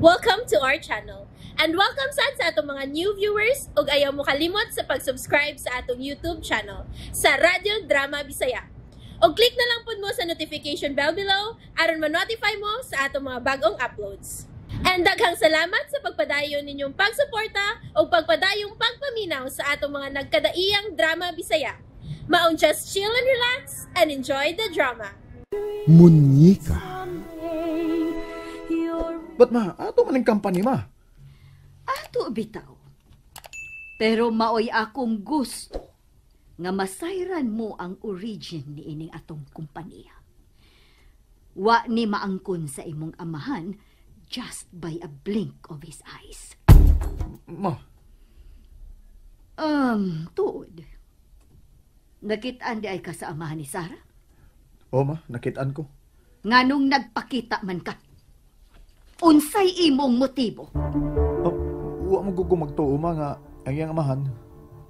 Welcome to our channel. And welcome sad sa atong mga new viewers ug ayaw mo kalimot sa pag-subscribe sa atong YouTube channel sa Radyo Drama Bisaya. Og click na lang pud mo sa notification bell below aron ma-notify mo sa atong mga bagong uploads. And daghang salamat sa pagpadayon ninyong pagsuporta ug pagpadayong pagpaminaw sa atong mga nagkadaiyang drama Bisaya. Maong just chill and relax and enjoy the drama. Munyeka. But ma, ato man ang company, ma. Ato bitaw. Pero maoy akong gusto nga masayran mo ang origin ni ining atong kumpanya. Wa ni maangkon sa imong amahan just by a blink of his eyes. Ma, Tuod. Nakitaan di ay ka sa amahan ni Sarah? Oh ma, nakitaan ko. Nganong nagpakita man ka? Unsay imong motibo? Oh, wa mo gugo magtuo, ma, nga ang iyang amahan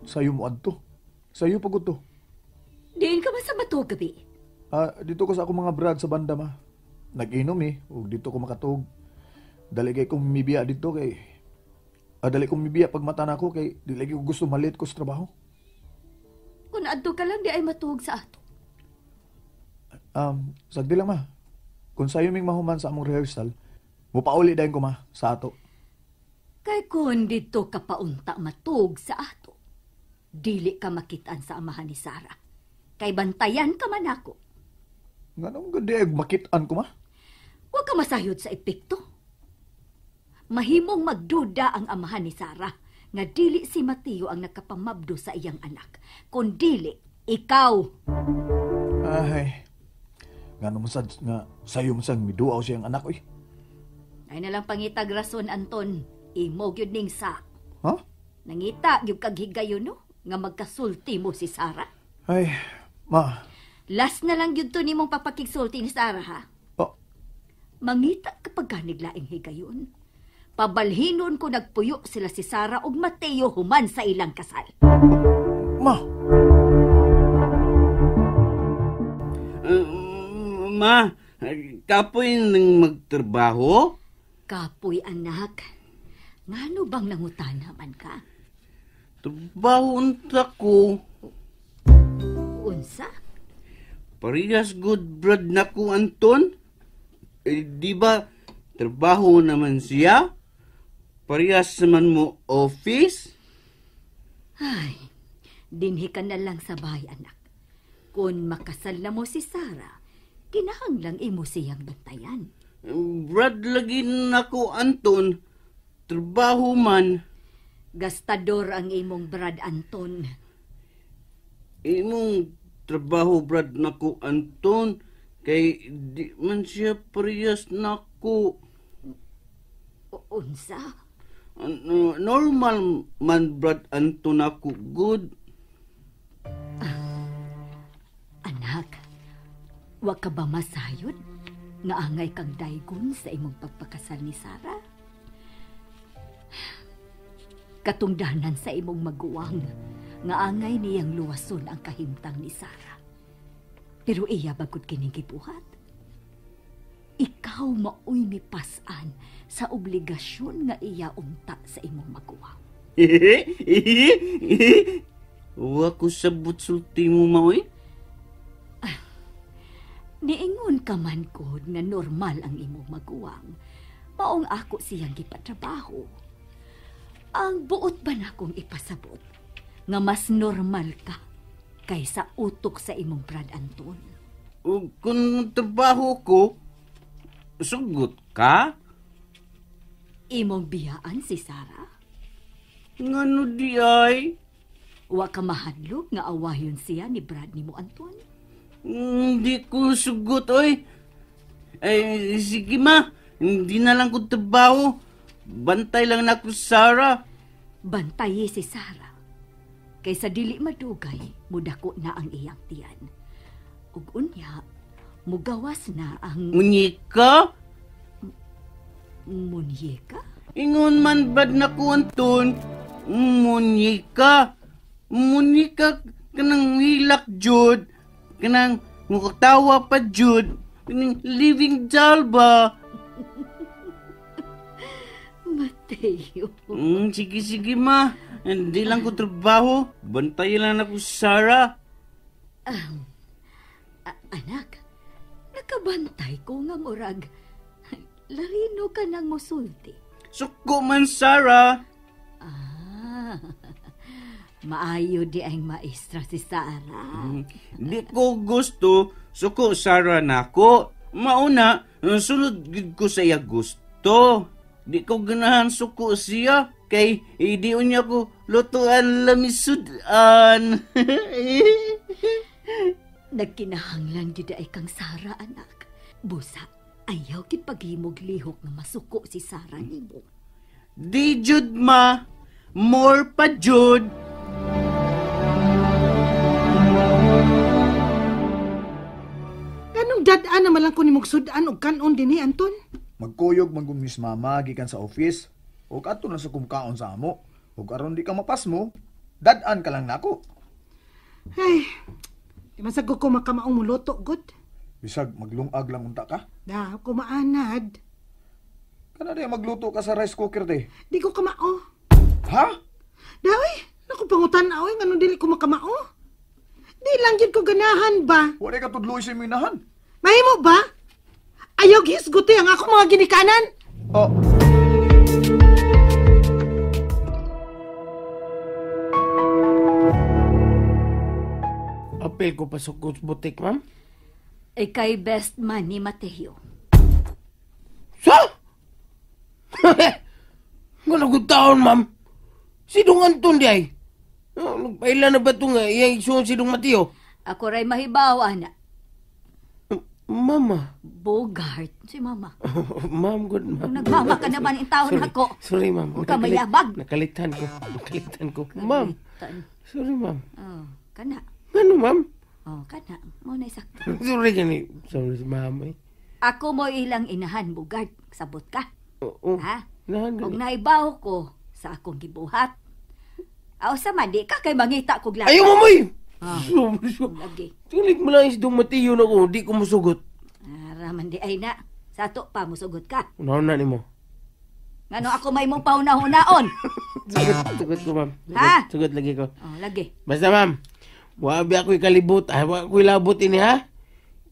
sayo mo adto. Sayo pa gud to. Diin ka man sa matug gabi? Ah, dito ko sa akong mga brad sa banda, ma. Nag-inom eh, ug dito ko makatug. Dali kay kong mibiya dito kay dali kong mibiya pag mata na ako kay di lagi ko gusto malit ko sa trabaho. Kung adto ka lang di ay matuog sa ato. Sagdi lang, ma. Kung sayo ming mahuman sa among rehearsal, mupauli dayon ko, ma, sa ato. Kay kung dito ka paunta matug sa ato, dili ka makitaan sa amahan ni Sarah. Kay bantayan ka man ako. Nganong gud di ay makitaan ko, ma? Wa ka masayod sa epekto. Mahimong magduda ang amahan ni Sarah nga dili si Mateo ang nakapamabdo sa iyang anak, kun dili ikaw. Ay. Ngano man sad nga sayo man sad miduaw siyang anak oy. Ay na lang pangitag rason, Anton. Imo gyud ning sa. Ha? Nangita gyud kag higayon, no, nga magkasulti mo si Sarah. Ay, ma. Last na lang gyud to nimong papakigsulti ni Sarah, ha. Oh, Mangita kapag ganig laing higayon. Pabalhinon ko nagpuyo sila si Sarah ug Mateo human sa ilang kasal. Ma. Ma, kapoy nang magtrabaho? Kapoy, anak. Ngano bang nangutana man ka? Trabaho unta ko. Unsa? Parehas good brad na ko, Anton. Eh, di ba, trabaho naman siya? Parehas naman mo office? Ay, dinhi ka na lang sa bahay, anak. Kung makasal na mo si Sarah, kinahanglang imo siyang bantayan. Brad lagi nako, Anton. Trabaho man. Gastador ang imong brad, Anton. Imong trabaho brad nako, Anton. Kay di man siya parehas nako. Unsa? Ano, normal man brad Anton ako good. Anak, wa ka ba masayod nga angay kang daygon sa imong pagpakasal ni Sarah? Katungdanan sa imong maguwang nga angay niyang luwason ang kahimtang ni Sarah. Pero iya bagod kining gibuhat. Ikaw maoy mipas-an sa obligasyon nga iya unta sa imong maguwang. Wa ko sabot sulti mo, maoy. Niingon ka man gud nga normal ang imong maguwang. Maong ako siyang gipatrabaho. Ang buot ba na akong ipasabot nga mas normal ka kaysa utok sa imong brad Anton? Ug kung trabaho ko, sugot ka? Imong biyaan si Sarah? Ngano di ay? Wa ka mahadlok nga awayon siya ni Brad nimo, Anton? Hindi ko sugot, oy. Ay, sige ma, hindi na lang ko trabaho. Bantay lang na ako, Sarah. Bantayi si Sarah. Kaysa dili madugay, mudako na ang iyang tiyan. Ug unya, mugawas na ang Munyika? Munyeka? Ingon man bad na ko, Anton. Munyika. Munyika kanang hilak, jud. Kanang mukatawa pa, jud. Kanang living doll ba? Mateo. Sige, sige, ma. Hindi lang ko trabaho. Bantayan lang ako, Sarah. Anak, nakabantay ko nga murag. Larino ka nang musulti. Suko man, Sarah. Ah, maayo di ang maestra si Sarah. Di ko gusto, suko Sarah nako. Mauna, sunod gid ko sa iya gusto. Di ko ganahan suko siya. Kay di unya ko lutuan lamisudan. Nagkinahanglan gyud ay kang Sarah, anak. Busa, ayaw gid paghimog lihok nga masuko si Sarah nimo. Di jud ma, more pa jud. Ganong dad-an naman lang ko ni mugsudan og kanon dinhi, Anton? Magkuyog man gud mis mama gikan sa office. Ug adto na sa kumkaon sa amo. Ug aron di ka mapasmo, dad-an ka lang nako. Ay, di man sad ko makamaong muluto, good. Bisag maglungag lang unta ka. Da, ko maanad. Kana di magluto ka sa rice cooker de. Di ko kamao. Ha? Dawi, naku pangutan na oy, nganong dili ko makamao? Di lang gyud ko ganahan ba? Wala ka tudloy sa imong inahan. Mahimo ba? Ayaw gihisguti ang ako mga ginikanan. Oh. Apil ko pasok ko sa butik, ma'am. Ika'y best man ni Mateo. Sa? Nga good taon, ma'am. Si Dong Anton di ay. Nagpaila na ba ito nga iyang isuon si Dong Mateo? Ako ray mahibaw, ana. Mama. Bogart, si mama. Ma'am, good ma'am. Nagmama ka naman in taon ako. Sorry, ma'am. Huwag ka mayabag. Nakalitan ko. Nakalitan ko. Ma'am. Sorry, ma'am. Oh, kana. Ano, ma'am? Oh, kana. Mo na sakto. Sorry, gani. Sorry, ma'am. Eh. Ako mo ilang inahan, Bogart. Sabot ka. Oo. Ha? Inahan Kung gani. naibaw ko sa akong gibuhat. Aw sa man, di ka kay mangita kog lahat. Ayaw, mamoy! Ah. Sorry. Lagi. Tulig mo lang is Dong Mateo na ko. Di ko musugot. Araman di ay na. Sa ato pa, musugot ka. Unaon na nimo. Ngano ako may mong pauna-hunaon. Sugot ko, ma'am. Sugot, Ha? sugot lagi ko. Oh, lagi. Basta, ma'am. Wa bi ako'y kalibot. Ah, wa ako'y labot ini, ha?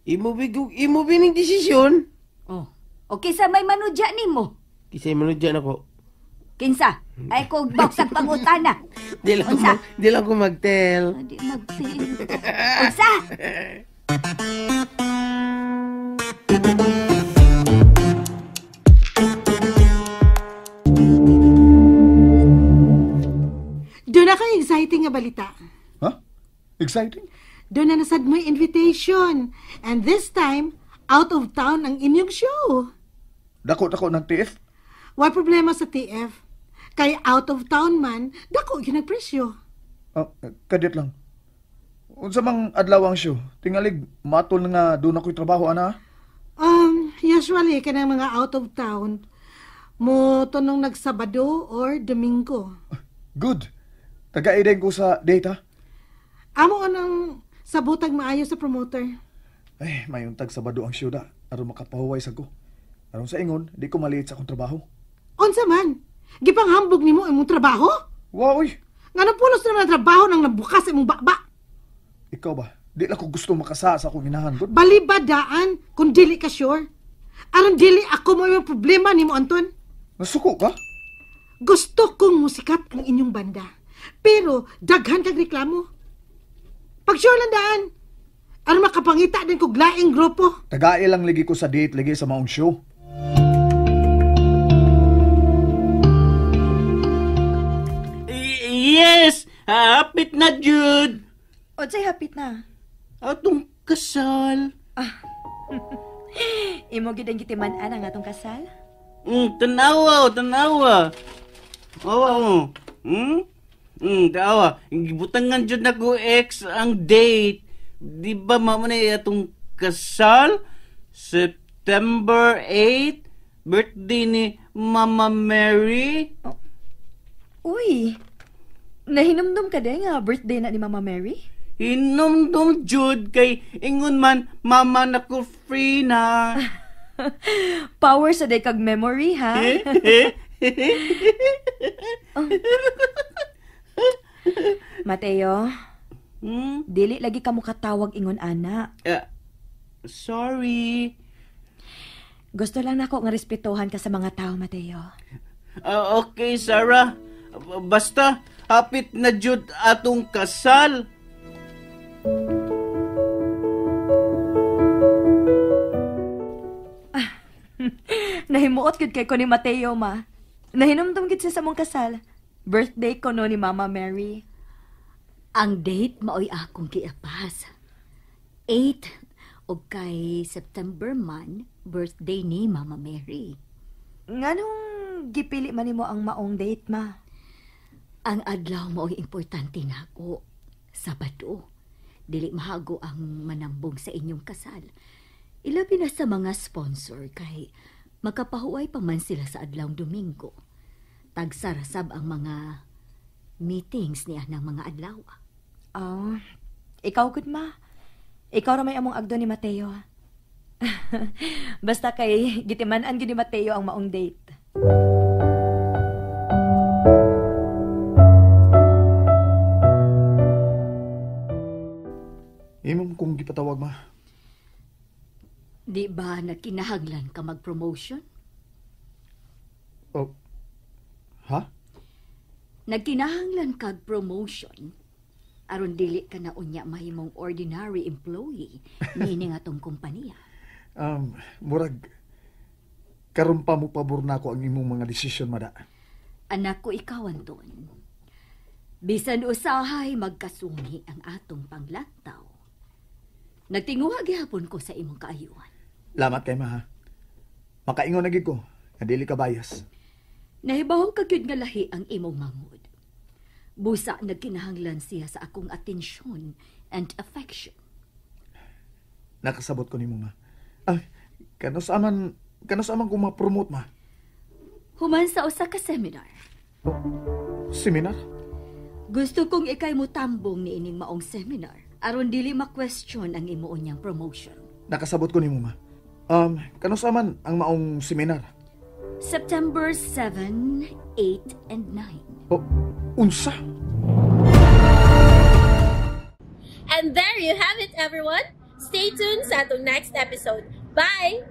Imo bi ning desisyon. Oh. O kinsa may manudya nimo? Kisay manudya nako. Kinsa? Ay ko bagsag pangutana. Di lang ko, di lang ko mag-tell. Di mag-tell. Unsa? Doon na kay exciting nga balita. Ha? Exciting? Doon na nasad mo yung invitation. And this time, out of town ang inyong show. Dako-dako ng TF? Why problema sa TF? Kay out of town man, dako yun ang presyo. Ah, kadit lang. Unsa mang adlaw ang show? Tingalig, matol nga doon ako'y trabaho, ana? Usually, kanang mga out of town, mo tunong nagsabado or Domingo. Good. Taga-ideng ko sa data. Amo anang sabutag maayo sa promoter. Ay, mayuntag Sabado ang show da. Aron makapahuway sa ko. Aron sa ingon, di ko maliit sa akong trabaho. Unsa man? Gipanghambog nimo imong trabaho? Wow, uy! Nganong pulos naman ang trabaho nang nabukas imong baba? Ikaw ba? Di lang ko gusto makasa sa akong inahan. Good. Balibadaan kung dili ka sure. Aron dili ako mo yung problema nimo, Anton. Nasuko ka? Gusto kong musikat ang inyong banda. Pero daghan kag reklamo. Pag sure lang daan. Aron makapangita din kog laing grupo. Tagae lang ligi ko sa date ligi sa maong show. Yes! Hapit na, Jude! Unsay hapit na? Atong kasal. Ah. Imo gid ang gitiman-an ang atong kasal? Tanawa, tanawa. Awa mo. Tanawa. Gibutangan jud nako ex ang date. Di ba mamo na atong kasal? September 8, birthday ni Mama Mary. Oh. Uy, nahinumdum ka din nga birthday na ni Mama Mary? Hinumdum jud kay ingon man mama nako free na. Power sa day kag memory ha. Oh. Mateo, dili lagi ka mukatawag ingon ana. Sorry. Gusto lang nako nga respetuhan ka sa mga tao, Mateo. Okay, Sarah. Basta, hapit na jud atong kasal. Nahimuot gud kay ko ni Mateo, ma. Nahinumdum gid siya sa mong kasal. Birthday ko no ni Mama Mary. Ang date maoy akong giapas. 8 og kay September man, birthday ni Mama Mary. Nganong gipili man nimo ang maong date, ma? Ang adlaw maoy importante nako. Sabado. Dili mahago ang manambong sa inyong kasal. Ilabi na sa mga sponsor kay makapahuway pa man sila sa adlawng Domingo. Tagsarasab ang mga meetings niya ng mga adlaw. Oh, ikaw gud, ma. Ikaw ra may among agdo ni Mateo. Basta kay gitiman-an gid ni Mateo ang maong date. Imong kong gipatawag, ma. Di ba nagkinahanglan ka mag-promotion? Oh. Ha? Nagkinahanglan kag promotion aron dili ka na unya mahimong ordinary employee niini nga atong kompanya. Murag karon pa mo pabor nako ang imong mga desisyon, mada. Anak ko, ikaw, Anton. Bisan usahay magkasungi ang atong panglantaw. Nagtinguha gihapon ko sa imong kaayuhan. Lamat kay ma, ha. Makaingon na gid ko nga dili ka bias. Nahibaw ka gyud nga lahi ang imong mangod. Busa nagkinahanglan siya sa akong atensyon and affection. Nakasabot ko nimo, ma. Ay, kanus aman kung ma-promote, ma? Human sa usa ka seminar. Oh, seminar? Gusto kong ikay mutambong ni ining maong seminar aron dili ma-question ang imuon niyang promotion. Nakasabot ko nimo, ma. Kanus aman ang maong seminar? September 7, 8, and 9. Oh, unsa? And there you have it, everyone. Stay tuned sa atong next episode. Bye!